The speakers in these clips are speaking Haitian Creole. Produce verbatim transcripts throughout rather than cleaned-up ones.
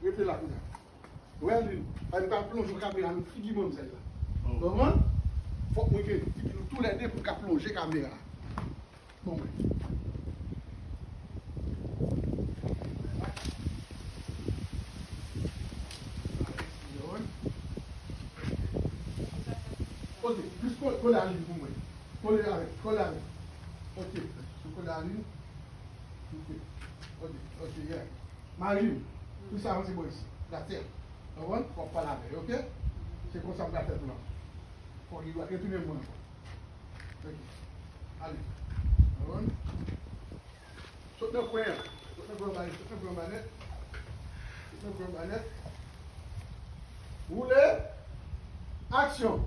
Rete la kounye a. Wè, Lin, pa m ka plonje kamera nan figi manmzèl la. Konprann? Fòk mwen gen figi nou toulède pou m ka plonje kamera a. Bon, mwen. Ok, jis kole a Lin pou mwen. Kole avèk, kole avèk. Ok, kole a Lin. Ok, ok, ok, yeah. Marilyn, pou sa avanse bò isi. That's it. Konprann? Fòk pale avè l, ok? Se konsa m ka fè plan. Fòk li retounen mwen ankò. Ok. Ale. Konprann? Sot nan kwen an. Sot nan kwen anba nèt. Sot nan kwen anba nèt. Sot nan kwen anba nèt. Woule. Aksyon.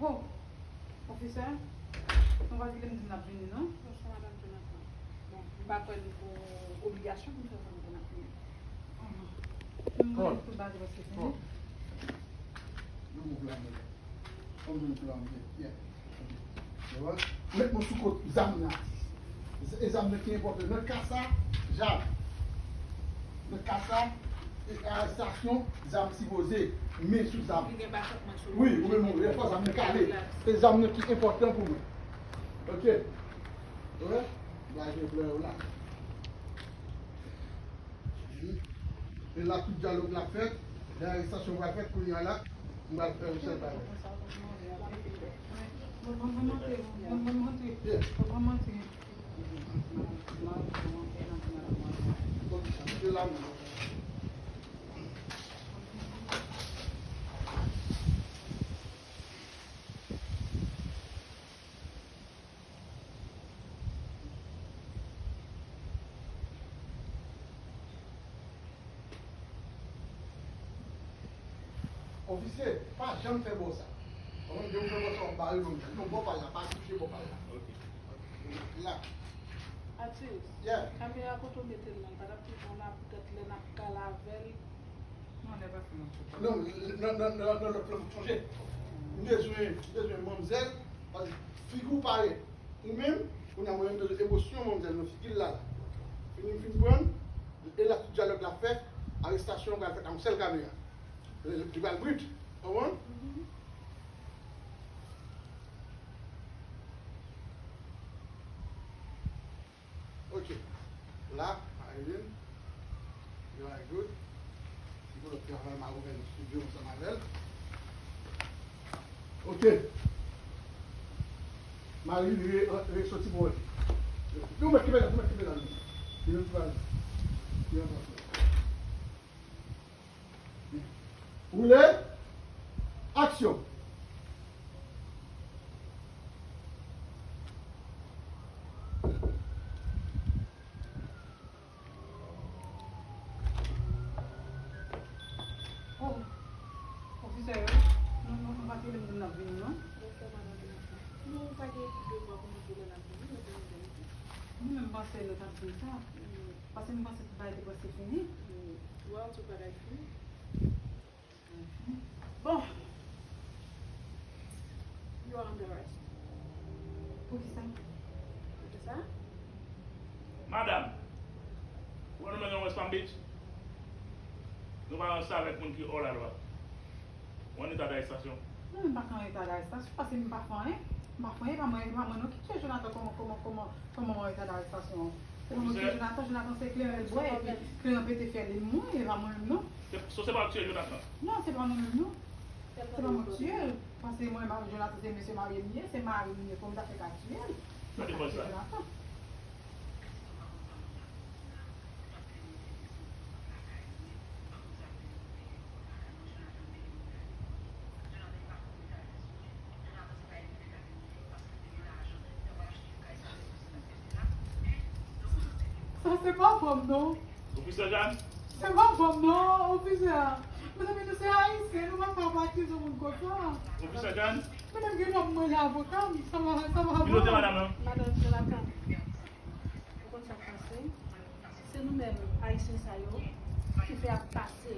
Oh, ofisè, nou pa kite m di n ap vini, non? Bonswa, madanm Jonathan. Bon, m pa kwè li gon obligasyon pou m fè konnen ke n ap vini. Mwen, tout bagay prèske fini. Bon. Nou mouvè anmè. Kòm nou plan byen, byen. Ou wè? Ou mèt men w sou kot zam nan. E zam nan ki enpòtan. Nan ka sa, Jal. Nan ka sa, e arestasyon, zam sipoze men sou zam. Wi, ou menm ou, e fò zam nan kale. Se zam nan ki enpòtan pou mwen. Ok. Ou wè? Bagay yo klè yo la. E la tout dyalòg la fèt, lè arestasyon pral fèt, kounye a la, m pral fè yon sèl bagay. Yeah. Ok, se la menm. Ofisye, pa janm fè bò sa. Ou menm, depi w fè bò sa, w ap bare menm jan. Non, bò pa la, pa touche bò pa la. Ok. La. Atis, yeah, kamera kote w mete l lan, l pa t ap toujou la poutèt lè n ap pale avè l. Non, lè pa fè yon foto. Non, nan, nan, nan, nan lòt plan, m sonje. M bezwen, m bezwen manmzèl, paske figi w parèt. Ou menm, kounye a mwen menm bezwen emosyon manmzèl nan figi l la la. Fini m fin pran l, e la tout dyalòg la fèt, arestasyon an pral fèt ak yon sèl kamera. Li pral brit, konprann? Ok. La, Marilyn. Very good. Li pou lòt travay maroken nan estidyo ansanm avè l. Ok. Marilyn, re, re, soti pou wè. Yo, mèt kenbe la, yo, mèt kenbe la. Yo, mèt kenbe la. Yo, mèt kenbe la. Woule. Aksyon. Oh, ofisè yo, nou, nou, nou pa t rele m di n ap vini, non? Bonswa, madanm Jonathan. Nou pa gen devwa pou nou di lè n ap vini, nou te mete nou tou. Mwen menm, m panse nou t ap di m sa. Paske m panse tout bagay te prèske fini. Wi, ou wè tout bagay fini. Bon. You are under arrest. Poukisa? Poukisa? Madanm, ou wè nou mennen w West Palm Beach? Nou pa ranse avèk moun ki hors la loi. Ou an eta darestasyon. Non, m pa ka an eta darestasyon, paske m pa fè anyen. M pa fè anyen, e pa mwen, e pa mwen non ki tiye Jonathan. Kòman, kòman, kòman, kòman w an eta darestasyon? Se pa mwen ki tiye Jonathan, Jonathan se kleren l bwè, epi kleren pete fyèl li mouri, e pa mwen menm non. Se, so se pa w ki tiye Jonathan? Non, se pa mwen menm non. Se pa mwen ki tiye l. Paske mwen menm Jonathan se mesye marye m ye, se mari m ye, kòman m ta fè ka tiye l? Gade vòs la. Jonathan. Sa se pa fanm non. Ofisè Jeanne? Se pa fanm non, ofisè. Mezanmi, nou se ayisyen, nou pa ka ap akize moun konsa. Ofisè Jeanne? Mwen menm gen dwa manje avoka m, sa va, sa va. Vin kote madanm nan. Madanm Jonathan, ou konn sa k pase? Se nou menm ayisyen sa yo ki fè ap pase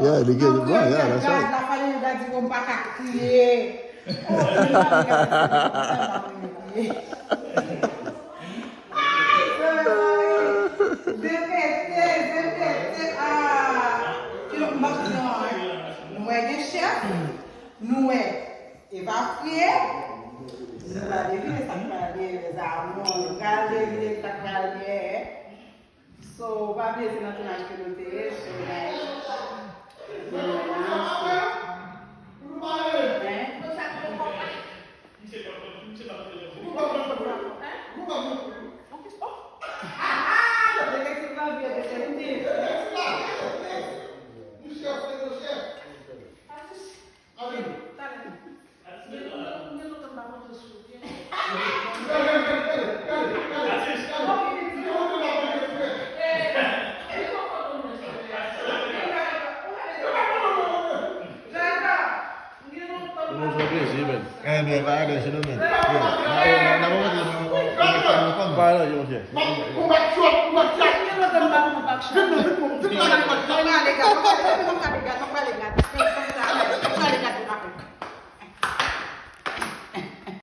Yeah, li gen, yeah, yeah, that's right. Gad la, fale yo gad di, "Bon, m pa ka kriye." Oh, men pa gad sa, m pa ka kriye. Zepete, zepete, ah. Kidonk, m ap di nou, nou wè gen chèf, nou wè evakye, nou pral devine sa k pral gen, mes amours, nou pral devine sa k pral gen. So, pa bliye se nan tounaj ke nou te ye, so, guys, nou wè la, so, hein? Detektiv la vye detektiv. Ebyen, pa gade, se nou menm. Yo, n a, n a, n a montre nou, nou, nou, nou, nou, nou, Pa ranje, monchè. Ou bat chòt, ou bat chòt. Vin non, vin non, vin non. Vin nan gade bat chòt.